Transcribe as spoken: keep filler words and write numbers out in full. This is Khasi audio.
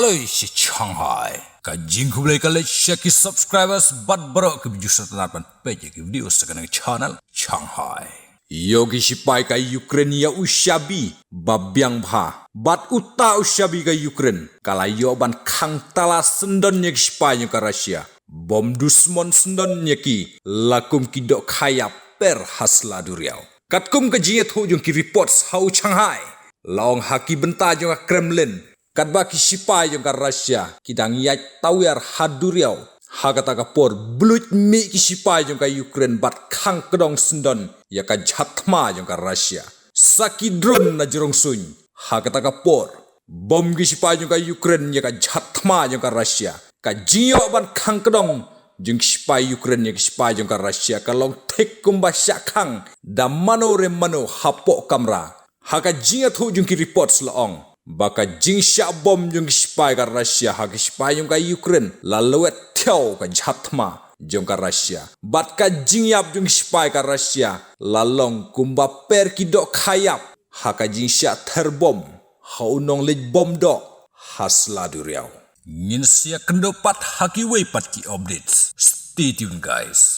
Oi shi Shanghai. Ka jingkhublei ka leit sha ki subscribers bad baroh ki views sha tang ban peit ïa ki video sha kane ka channel Shanghai. Ïoh ki shipai ka Ukraine ïa u shabi ba biang bha. Bad uta u shabi ka Ukraine ka la ïoh ban khang tala syndon ïa ki shipai jong ka Russia. Bom dusmon syndon ïa ki la kum ki dohkha ïap per ha sla duriaw. Katkum ka jingïathuh jong ki reports ha u Shanghai, la ong ha ki bynta jong ka Kremlin, katba ki shipai jong ka Russia ki dang ïaid tawiar ha duriaw, ha kata ka por bluit mih ki shipai jong ka Ukraine bad khang kdong syndon ïa ka jhat thma jong ka Russia. Sa ki drone na jrong suiñ, ha kata ka por bom ki shipai jong ka Ukraine ïa ka jhat thma jong ka Russia. Ka jingïoh ban khang kdong jong ki shipai Ukraine ïa ki shipai jong ka Russia ka long thik kumba shah khang da mano re mano hapoh kamra. Ha ka jingïathuh jong ki reports la ong ba ka jingshah bom jong ki shipai ka Russia ha ki shipai jong ka Ukraine la lwet thiaw ka jhat thma jong ka Russia. Bad ka jingïap jong ki shipai ka Russia la long kumba per ki dohkha ïap ha ka jingshah ther bom ha u nongleit bom doh ha sla duriaw. Ngin sa ïakynduh pat ha kiwei pat ki updates. Stay tuned, guys.